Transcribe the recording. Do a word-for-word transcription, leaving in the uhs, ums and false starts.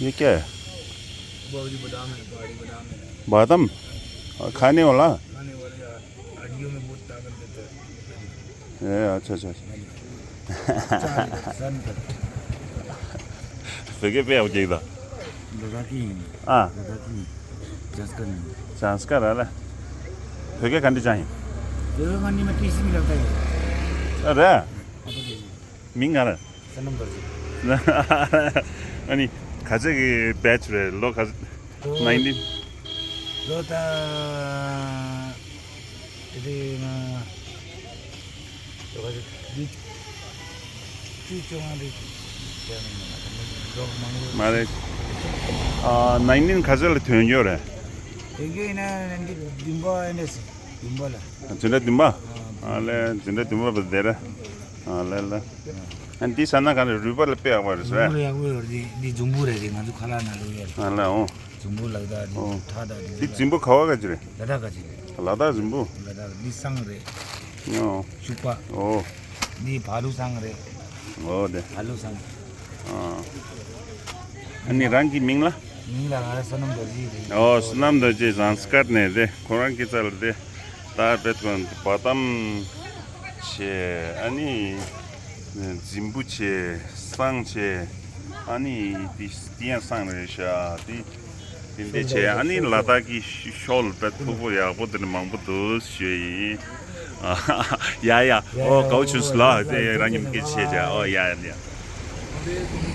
ये क्या है? बादाम है, पहाड़ी बादाम है। बादाम? खाने वाला? खाने वाला, हड्डियों में बहुत ताकत देता है। ए, अच्छा, अच्छा, अच्छा। चार, सन तक। तो क्या पे आओ, क्या था? लद्दाखी। हाँ। लद्दाखी। जंस्कर नहीं। जंस्कर है ना? तो क्या कंडी चाहिए? तो कंडी में टीसी भी लगता है। अरे? मिंग आ रहा। सनम दर्जी। अनि खासै कि ब्याच रहे, लो खास, नाइन्टिन। लो त यदि, अ, लो खासै, दुई, दुई चौवालिस, मारे, अ, नाइन्टिन खासै ला थ्योन यो रहे। थ्योन यो इना नाइन्टिन दिम्बो एनएस। བདུན་པ་ལ། འཛིན་གྲྭ་བདུན་པ། ཨ་ལས་འཛིན་གྲྭ་བདུན་པ་བ་དེ་ར། ཨ་ལས་ལ། ཨ་འདི་ས་ན་ག་རེ་རུས་པ་ལ་དཔེ་ཡག་པ་རེད་ཟེར། རུས་པ་ལ་ཡག་པོ་ཡོད་རེད། འདི་འཛུམ་བུ་རེད། འདི་ང་ཚོ་ཁ་ལག་ནང་ལོགས་ཡོད་རེད། ཨ་ལས་འོ། འཛུམ་བུ་ལག་དག་འདི་ཨོ། ཁྲག་དག་འདི་འདི་འཛིན་པོ་ག་བ་ག་ཅི་རེད། ལ་དྭགས་ག་ཅི་རེད། ལ་དྭགས་འཛིན་པོ། ལ་དྭགས་འདི་བསང་རེད། ཨོ། ཤུག་པ། ཨོ། འདི་བ་ལུ་བསང་རེད། ཨོ་དེ། བ་ལུ་བསང་། ཨ། ཨ་ནི་རང་གི་མིང་ལ། མིང་ལ་ང་ལ་བསོད་ནམས་རྡོ་རྗེ་རེད། ཨོ་བསོད་ནམས་རྡོ་རྗེ་ཟངས་དཀར་ནས་རེད། ཁོ་རང་གི་རྩ་ལ་རེད། ད་བེད་ཀོན་བ་དམ་བྱས། ཨ་ནི་རྫིང་བུ་བྱས། བསང་བྱས། ཨ་ནི་དེ་དེ་ཡང་བསང་རེད་ཤག་དེ་དེ་འདྲ་བྱས། ཨ་ནི་ལ་དྭགས་ཀྱི་ཤོ་ལ་བེད་ཕུག་པོ་ཡག་པོ་དེ་འདྲ་མང་པོ་འདུག་ཞུ་ཡིན། ཡ་ཡ། ཨོ་དགའ་བོ་བྱུང་སོང་ལ། དེ་རང་ཉིད་སྐད་ཆ་བཤད་བྱས། ཨོ་ཡ་ཡ།